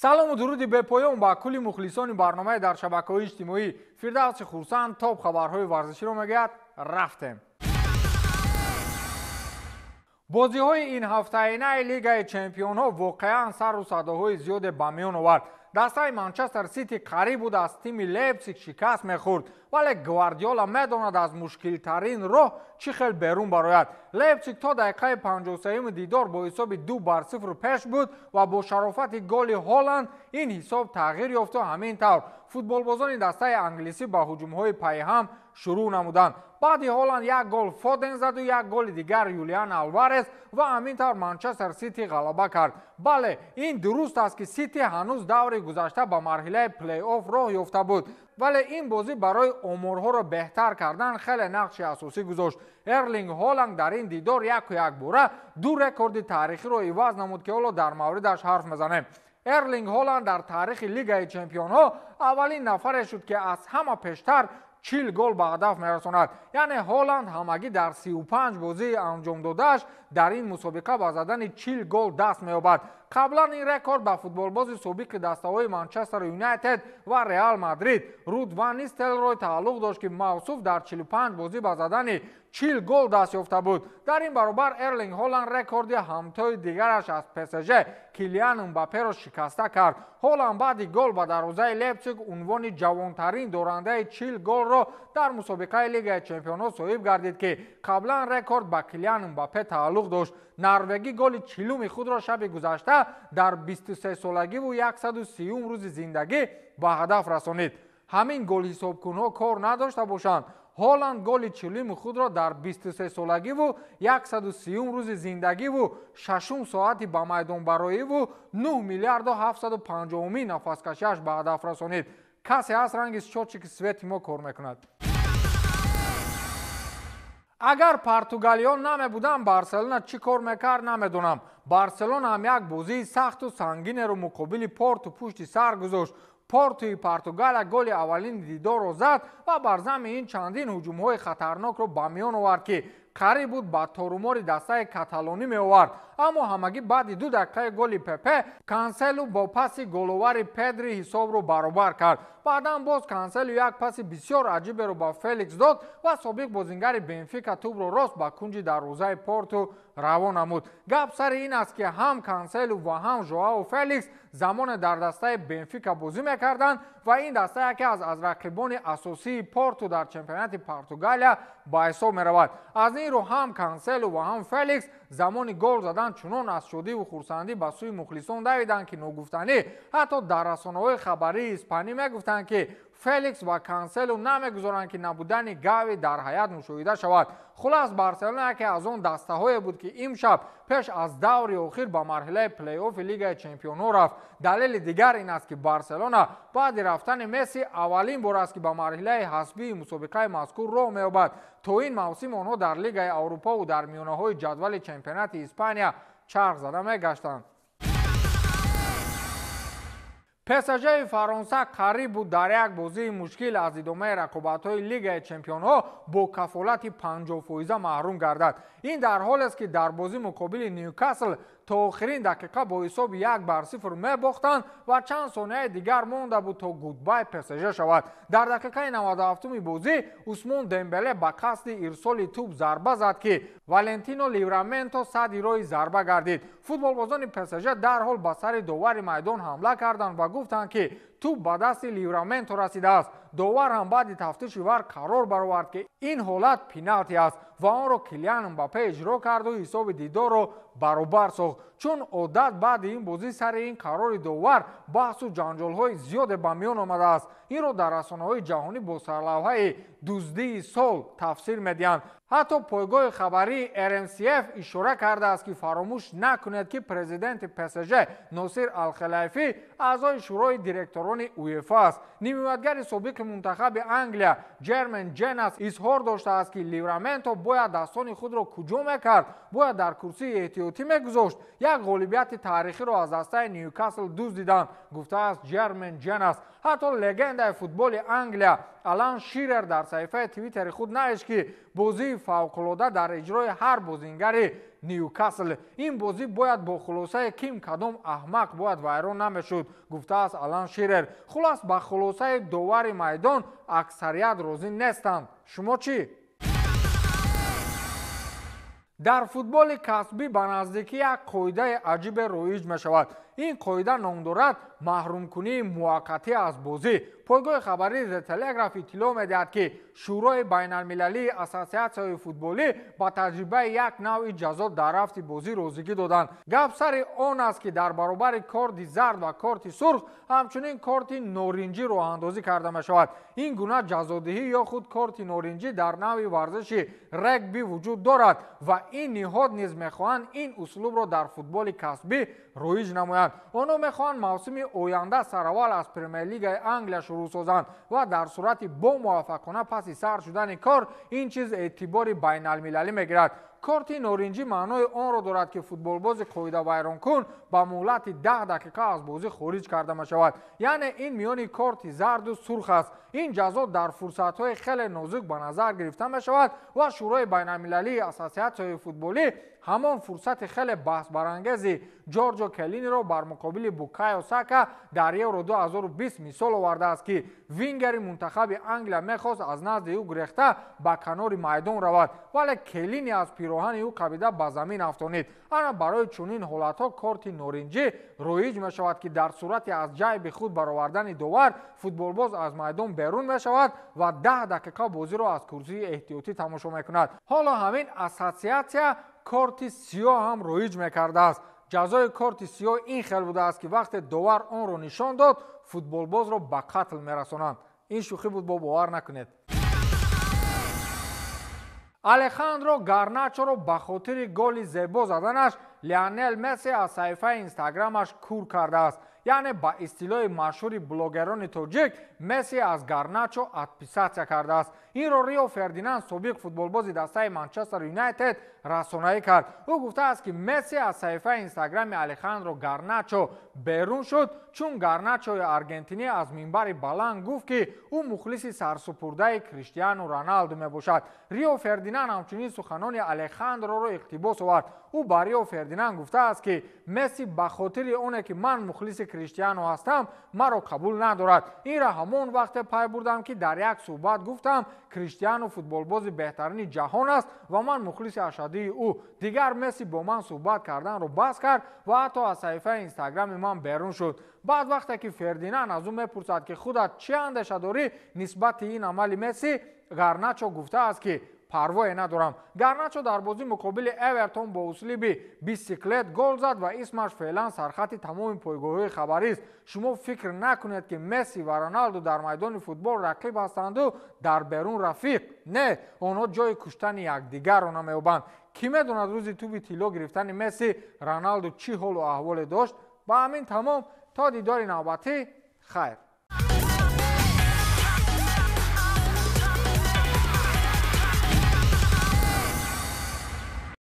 Салому дуруди бепоён ба кулли мухлисони барномаи дар шабакаҳои иҷтимоӣ. Фирдавси Хурсанд топ хабарҳои варзиширо мегӯяд. Рафтем. Бозиҳои ин ҳафтаинаи Лигаи чемпионҳо воқеан сару садоҳои зиёде ба миён овард. Дастаи Манчестер Сити қариб буд аз тими Лейпсиг шикаст мехӯрд, вале Гвардиола медонад аз мушкилтарин роҳ чӣ хел берун барояд. Лейпсиг то дақиқаи 53-юми дидор бо ҳисоби 2-0 пеш буд ва бо шарофати голи Ҳоланд ин ҳисоб тағйир ёфту ҳамин тавр футболбозони дастаи англисӣ ба ҳуҷумҳои пайҳам шурӯъ намуданд. Баъди Ҳоланд як гол Фоден заду як голи дигар Юлиан Алварес ва ҳамин тавр Манчестер Сити ғалаба кард. Бале, ин дуруст аст, ки Сити ҳанӯз даври гузашта ба марҳилаи плей-офф роҳ ёфта буд, вале ин бозӣ барои оморҳоро беҳтар кардан хеле нақши асосӣ гузошт. Эрлинг Ҳоланд дар ин дидор яку якбора ду рекорди таърихиро иваз намуд, ки ҳоло дар мавридаш ҳарф мезанем. Эрлинг Ҳоланд дар таърихи Лигаи чемпионҳо аввалин нафаре шуд, ки аз ҳама пештар 40 гол ба ҳадаф мерасонад. Яъне Ҳоланд ҳамагӣ дар 35 бозии анҷомдодааш дар ин мусобиқа ба задани 40 гол даст меёбад. Қаблан ин рекорд ба футболбози собиқи дастаҳои Манчестер Юнайтед ва Реал Мадрид Руд ван Нистелрой тааллуқ дошт, ки мавсуф дар 45 бозӣ ба задани 40 гол даст ёфта буд. Дар ин баробар Эрлинг Ҳоланд рекорди ҳамтои дигараш аз ПСЖ Килиан Мбапперо шикаста кард. Ҳоланд баъди гол ба дарвозаи Лейпсиг унвони ҷавонтарин дорандаи 40 голро дар мусобиқаи Лигаи чемпионҳо соҳиб гардид, ки қаблан рекорд ба Килиан Мбаппе тааллуқ дошт. Норвегӣ голи чилуми худро шаби гузашта дар 23-солагиву 130 рӯзи зиндагӣ ба ҳадаф расонид. Ҳамин голҳисобкунҳо кор надошта бошанд. Ҳоланд голи чилуми худро дар 23-солагиву 130 рӯзи зиндагиву 6 соати ба майдонбароиву 9 миллиарду 750 нафаскашиаш ба ҳадаф расонид. Касе ҳаст ранги счётчики свети мо кор мекунад. Агар португалиён намебуданд, Барселона чӣ кор мекард, намедонам. Барселона ҳам як бозии сахту сангинеро муқобили Порту пушти сар гузошт. Портуи Португалия голи аввалини дидорро зад ва бар зами ин чандин ҳуҷумҳои хатарнокро ба миён овард, ки қариб буд ба торумори дастаи каталонӣ меовард. Аммо ҳамагӣ баъди 2 дақиқаи голи Пепе Канселу бо паси головари Педри ҳисобро баробар кард. Баъдан боз Канселу як паси бисёр аҷиберо ба Феликс дод ва собиқ бозингари Бенфика тӯбро рост ба кунҷи дарвозаи Порту равон намуд. Гап сари ин аст, ки ҳам Канселу ва ҳам Жоао Феликс замоне дар дастаи Бенфика бозӣ мекарданд ва ин даста яке аз рақибони асосии Порту дар чемпионати Португалия ба ҳисоб меравад. Аз ин рӯ ҳам Канселу ва ҳам Феликс замони гол задан чунон аз шодиву хурсандӣ ба сӯи мухлисон давиданд, ки ногуфтанӣ ҳатто дар расонаҳои хабарии испанӣ мегуфтанд, ки Феликс ва Канселу намегузоранд, ки набудани Гави дар ҳаят мушоҳида шавад. Хулас, Барселона яке аз он дастаҳое буд, ки имшаб пеш аз даври охир ба марҳилаи плей-оффи Лигаи чемпионҳо рафт. Далели дигар ин аст, ки Барселона баъди рафтани Месси аввалин бор аст, ки ба марҳилаи ҳасбии мусобиқаи мазкур роҳ меёбад. То ин мавсим онҳо дар Лигаи Аврупову дар миёнаҳои ҷадвали чемпионати Испания чарх зада мегаштанд. ПСЖ Фаронса қариб буд дар як бозии мушкил аз идомаи рақобатҳои Лигаи чемпионҳо бо кафолати 50% маҳрум гардад. Ин дар ҳолест, ки дар бозӣ муқобили Ньюкасл то охирин дақиқа бо ҳисоби 1-0 мебохтанд ва чанд сонияи дигар монда буд, то гудбай ПСЖ шавад. Дар дақиқаи 97-уми бозӣ Усмон Дембеле ба қасди ирсоли тӯб зарба зад, ки Валентино Ливраменто сади роҳи зарба гардид. Футболбозони ПСЖ дарҳол ба сари довари майдон ҳамла карданд ва гуфтанд, ки тӯб ба дасти Ливраменто расидааст. Довар ҳам баъди тафтиши вар қарор баровард, ки ин ҳолат пеналти аст ва онро Килиан Мбаппе иҷро карду ҳисоби дидорро баробар сохт. Чун одат баъди ин бозӣ сари ин қарори довар баҳсу ҷанҷолҳои зиёде ба миён омадааст. Инро дар расонаҳои ҷаҳонӣ бо сарлавҳаи дуздии сол тафсир медиҳанд. Ҳатто пойгоҳи хабарии РМСФ ишора кардааст, ки фаромӯш накунед, ки президенти ПСЖ Носир Алхелайфӣ аъзои шӯрои директорони УЕФА аст. Нимиётгари собиқи мунтахаби Англия Ҷермен Ҷенас изҳор доштааст, ки Ливраменто бояд дастони худро куҷо мекард, бояд дар курсии эҳтиётӣ мегузошт. Як ғолибияти таърихиро аз дастаи Ньюкасл дуздиданд, гуфтааст Ҷермен Ҷенас. Ҳатто легендаи футболи Англия Алан Ширер дар саҳифаи Твиттери худ навишт, ки бозии Камбудии фавқулода дар иҷрои ҳар бозингари Ньюкасл. Ин бозӣ бояд бо хулосаи ким кадом аҳмақ бояд вайрон намешуд, гуфтааст Алан Ширер. Хулас, ба хулосаи довари майдон аксарият розӣ нестанд. Шумо чӣ? Дар футболи касбӣ ба наздикӣ як қоидаи аҷибе роиҷ мешавад. Ин қоида ном дорад маҳрумкунии муваққатӣ аз бозӣ. Пойгоҳи хабарии The Telegraph иттилоъ медиҳад, ки Шӯрои байналмилалии ассотсиатсияҳои футболӣ ба таҷрибаи як навъи ҷазо дар рафти бозӣ розигӣ доданд. Гап сари он аст, ки дар баробари корти зард ва корти сурх ҳамчунин корти норинҷӣ роҳандозӣ карда мешавад. Ин гуна ҷазодиҳӣ ё худ корти норинҷӣ дар навъи варзиши регби вуҷуд дорад ва ин ниҳод низ мехоҳанд ин услубро дар футболи касбӣ роиҷ намоянд. Онҳо мехоҳанд мавсими оянда сараввал аз Премер-лигаи Англия шурӯъ созанд ва дар сурати бо муваффақона паси сар шудани кор ин чиз эътибори байналмилалӣ мегирад. Корти норинҷӣ маънои онро дорад, ки футболбози қоидавайронкун ба муҳлати 10 дақиқа аз бозӣ хориҷ карда мешавад. Яъне ин миёни корти зарду сурх аст. Ин ҷазо дар фурсатҳои хеле нозук ба назар гирифта мешавад ва Шӯрои байналмилалии ассотсиатсияҳои футболӣ ҳамон фурсати хеле баҳсбарангези Ҷорҷо Келлиниро бар муқобили Букайо Сака дар Евро 2020 мисол овардааст, ки вингери мунтахаби Англия мехост аз назди ӯ гурехта ба канори майдон равад, вале Келлини аз пироҳани ӯ қабида ба замин афтонид. Ана барои чунин ҳолатҳо корти норинҷӣ роиҷ мешавад, ки дар сурати аз ҷайби худ баровардани довар футболбоз аз майдон берун мешавад ва 10 дақиқа бозиро аз курсии эҳтиётӣ тамошо мекунад. Ҳоло ҳамин ассотсиатсия корти сиёҳ ҳам роиҷ мекардааст. Ҷазои корти сиёҳ ин хел будааст, ки вақте довар онро нишон дод, футболбозро ба қатл мерасонанд. Ин шӯхӣ буд, бо бовар накунед. Алехандро Гарначоро ба хотири голи зебо заданаш Лионел Месси аз саҳифаи Инстаграмаш кур кардааст. Яъне ба истилоҳи машҳури блогерони тоҷик Месси аз Гарначо отписаться кардааст. Инро Рио Фердинанд, собиқ футболбози дастаи Манчестер Юнайтед, расонаӣ кард. Ӯ гуфтааст, ки Месси аз саҳифаи Инстаграми Алехандро Гарначо берун шуд, чун Гарначои аргентинӣ аз минбари баланд гуфт, ки ӯ мухлиси сарсупурдаи Криштиану Роналду мебошад. Рио Фердинанд ҳамчунин суханони Алехандроро иқтибос овард. Ӯ ба Рио Фердинанд гуфтааст, ки Месси ба хотири оне ки ман мухлиси Криштиану ҳастам, маро қабул надорад. Инра ҳамон вақте пай бурдам, ки дар як суҳбат гуфтам Криштиану футболбози беҳтарини ҷаҳон аст ва ман мухлиси ашаддии ӯ. Дигар Месси бо ман суҳбат карданро бас кард ва ҳатто аз саҳифаи Инстаграми ман берун шуд. Баъд вақте ки Фердинанд аз ӯ мепурсад, ки худат чӣ андеша дорӣ нисбати ин амали Месси, Гарначо гуфтааст, ки парвое надорам. Гарначо дар бозӣ муқобили Эвертон бо услуби бисиклет гол зад ва исмаш феълан сархати тамоми пойгоҳҳои хабарист. Шумо фикр накунед, ки Месси ва Роналду дар майдони футбол рақиб ҳастанду дар берун рафиқ. Не, онҳо ҷои куштани якдигарро намеёбанд. Кӣ медонад рӯзи туби тилло гирифтани Месси Роналду чӣ ҳолу аҳволе дошт? Ба ҳамин тамом, то дидори навбатӣ, хайр.